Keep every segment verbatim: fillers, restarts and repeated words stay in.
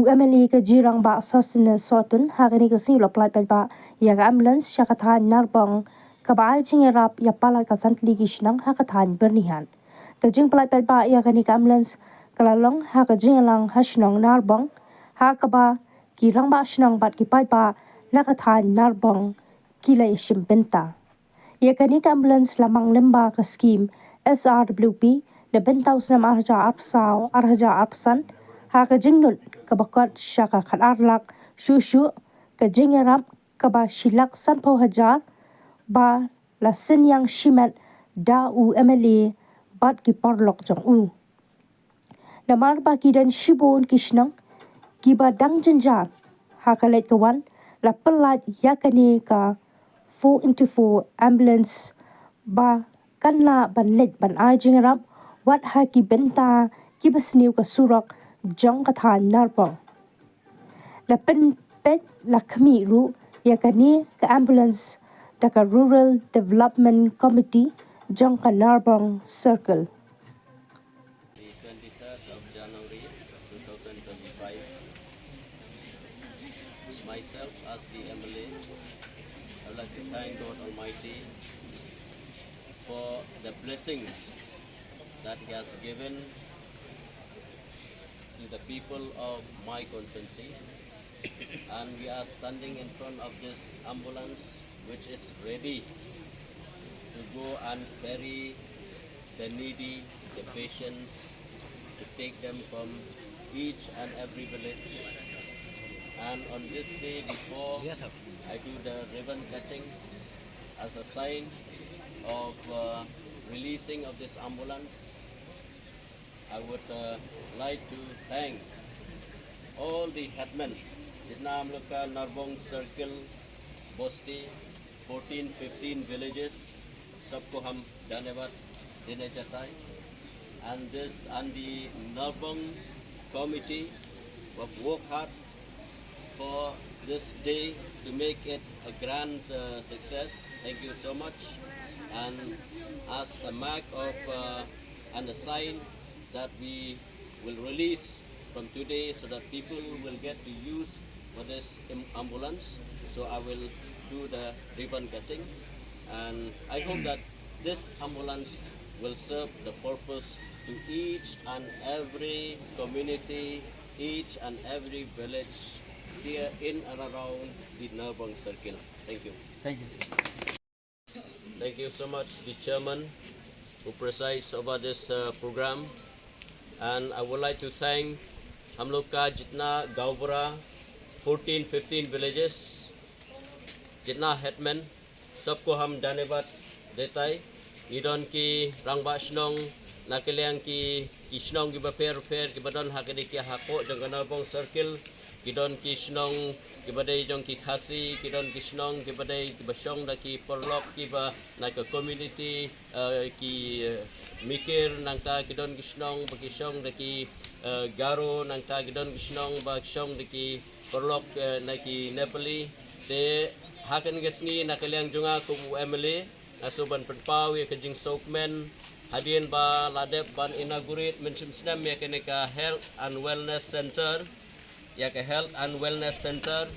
M L A ka Jingïalang Bah Sosthenes Sohtun ha kane ka sngi u la pynlait paidbah ïa ka ambulance sha ka thaiñ Narbong kaba ai jingïarap ïa palat ka san tylli ki shnong ha ka thaiñ Byrnihat. Ka jingpynlait paidbah ïa kane ka ambulance ka la long ha ka jingïalang ha shnong Narbong ha kaba ki rangbah shnong bad ki paidbah na ka thaiñ Narbong ki la ïashim bynta. Ïa kane ka ambulance la mang lyngba ka skhim S R W P na bynta u snem ar hajar arphew saw ar hajar arphew san ha ka jingnud kaba kot sha ka khatar lak shuh shuh, ka jingïarap kaba shi lak sanphew hajar ba la synñiang shimet da u M L A bad ki paralok jong u. Namar ba ki don shibun ki shnong kiba dang jynjar ha ka leit ka wan, la pynlait ïa kane ka four into four ambulance ba kan lah ban leit ban ai jingïarap wat ha ki bynta kiba sniew ka surok jong ka thaiñ Narbong. La pynpeit la khmih ruh ïa kane ka ambulance da ka Rural Development Committee jong ka Narbong Circle. The twenty-third of January two thousand twenty-five, myself as the M L A, I would like to thank God Almighty for the blessings that He has given to the people of my constituency. And we are standing in front of this ambulance, which is ready to go and ferry the needy, the patients, to take them from each and every village. And on this day, before I do the ribbon cutting, as a sign of uh, releasing of this ambulance, I would uh, like to thank all the headmen, jitna hum log ka Narbong Circle, Bosti, fourteen, fifteen villages, sabko hum dhanyavad dene chahta hai. And this and the Narbong committee who have worked hard for this day to make it a grand uh, success. Thank you so much. And as a mark of uh, and a sign that we will release from today so that people will get to use for this im- ambulance. So I will do the ribbon cutting, and I hope that this ambulance will serve the purpose to each and every community, each and every village here in and around the Narbong Circle. Thank you. Thank you. Thank you so much, the chairman who presides over this uh, program. And I would like to thank हम लोग का जितना गांव बूढ़ा, fourteen, fifteen villages, जितना headman, सबको हम धन्यवाद देता है. Ngi don ki rangbah shnong na ka liang ki ki shnong kiba pher pher kiba don ha kane ki hapoh jong ka Narbong Circle. Ki don ki shnong kiba dei jong ki Khasi, ki don ki shnong kiba dei kiba shong da ki paralok kiba na ka community uh, ki uh, Mikir, nangta ki don ki shnong ba ki shong da ki uh, Garo, nangta ki don ki shnong ba ki shong da ki paralok uh, na ki Nepali. Te ha kane ka sngi na ka liang jong nga kum u M L A, nga sngewbha ban pynpaw ïa ka jingsngewkmen hadien ba la dep ban inaugurate mynshem snem ïa kane ka Health and Wellness Center. Ïa ka Health and Wellness Center,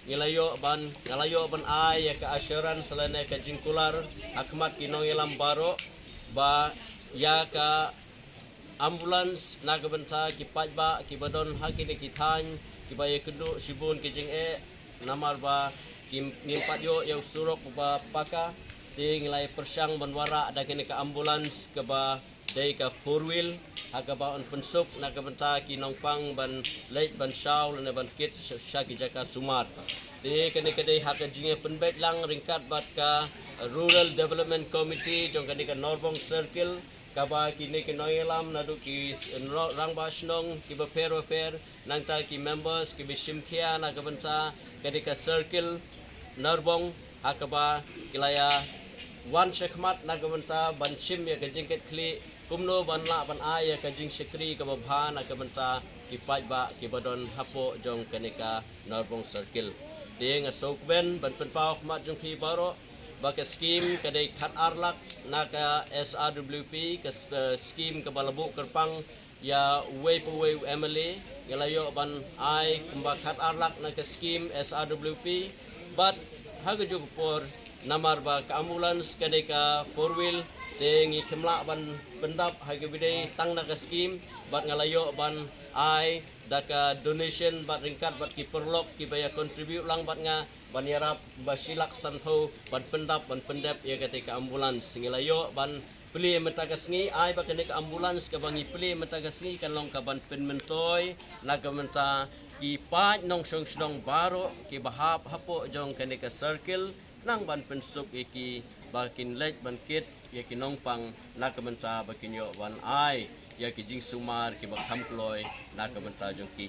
ngi la ïoh ban, nga la ïoh ban ai ïa ka assurance lane ka jingkular ha khmat ki nongïalam baroh ba ïa ka ambulance na ka bynta ki paidbah kiba don ha kine ki thaiñ kiba ïakynduh shibun ki jingeh, namar ba kim, ngim pat ïoh ïa u surok ba paka. Te ngi la ïa pyrshang ban wanrah da kine ka ambulance kaba dei ka four wheel ha kaba yn pynsuk na ka bynta ki nongpang ban leit ban shaw lane ban kit sha, sha ki jaka sumar. Te kane ka dei ha ka jingïapynbeit lang ryngkat bad ka Rural Development Committee jong kane ka Norbong Circle, kaba kine ki nongïalam naduh ki s-, no-, rangbah shnong kiba pher bapher, nangta ki members kiba shim khia na ka bynta kane ka Circle Narbong, ha kaba ki la ïa wan shakhmat na ka bynta ban shim ïa ka jingkitkhlieh kumno ban lah ban ai ïa ka jingshakri kaba bha na ka bynta ki paidbah kiba don hapoh jong kane ka Narbong Circle. Te nga sngewkmen ban pynpaw khmat jong phi baroh ba ka skim ka dei khatar lak na ka S R W P, ka s-, eh, skim kaba la buh kyrpang ïa uwei pa uwei u M L A, ngi la ïoh ban ai kumba khat ar lak na ka skim S R W P, bad ha ka juh ka por namar ba ka ambulance ka dei ka four wheel, te ngi khlem lah ban pyndap ha kaba ïadei tang na ka skim, bad nga la ïoh ban ai da ka donation bad ryngkat bad ki paralok kiba ïa contribute lang bad nga ban ïarap ba shi lak sanphew ban pyndap ban pyndep ïa kata ka ambulance. Ngi la ïoh ban plie mynta ka sngi, ai ba kane ka ambulance kaba ngi plie mynta ka sngi kan long kaban pynmyntoi na ka bynta ki paid nongshong shnong baroh kiba hap hapoh jong kane ka circle, nang ban pynsuk ïa ki ba kin leit ban kit ïa ki nongpang na ka bynta ba kin ïoh ban ai ïa ki jingsumar kiba kham kloi na ka bynta jong ki.